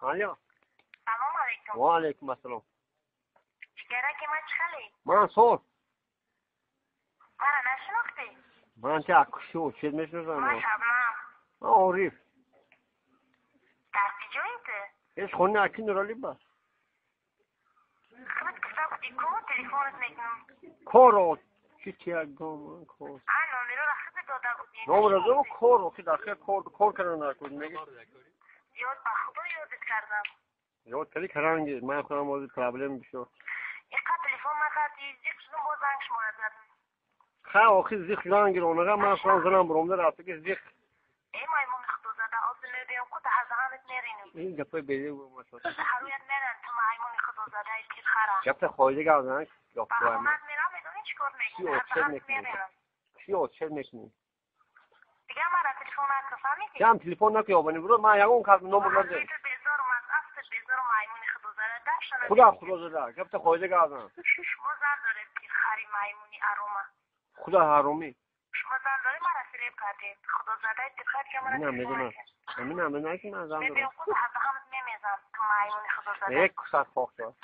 Алло. Салом алейкум. Ва алейкум ассалом. Ҷигараки ман, чӣ хеле? Ман соз. Мара нашинохтӣ? Ман чи акшу чиз мешиносам? Ман Шабнам. Ман Ориф. Дар куҷои ту? Ҳеч, хони аки Нурали ба. Худат гуфта будӣ ку, телефонат мекунам. Коро чи чи ягон кор. А номероро худат дода будӣ. Номеро кор охи дар кор кардан накун меги. Ёд, ба Худо, ёдат кардам. Ёд кардӣ, каранги ман худам ҳозир проблем бисёр. Иқа телефон накардӣ, зиқ шудум, боз занг шуморо задам. Ха, охи зиқ шудан гиронага, ман худам занам буромда рафта ки зиқ. Э, маймуни худозада, ҳозир мебиём ку, даҳазаҳанат меринам. Ин гапои беди. Ҳаруят меран, ту маймуни худозадаи тирхара. Гапта хоида гап зан. Ба хонат мерам, медонӣ чӣ кор мекунӣ? Ҳазаҳанат меринам. Чӣ отшер мекунӣ? Дигар мара телефон накун, фаҳмидӣ? Ям телефон накун, ёбани буро, ман ягон кас номер надорам. Безорум, аз афтат безорум, маймуни худозада, дафшана. Худо худозада, гапта хоида гап зан. Шумо зан доред, тирхари маймуни арома. Худо ҳаромӣ. Шумо зан доред, мара фиреб кардед, худозадаи тирхар, ки мара. Намедонам, намедонам ки ман зан дорам. Мебиём ку, ҳазаҳанат мемезам, ту маймуни худозада. Як кусат хок шавад.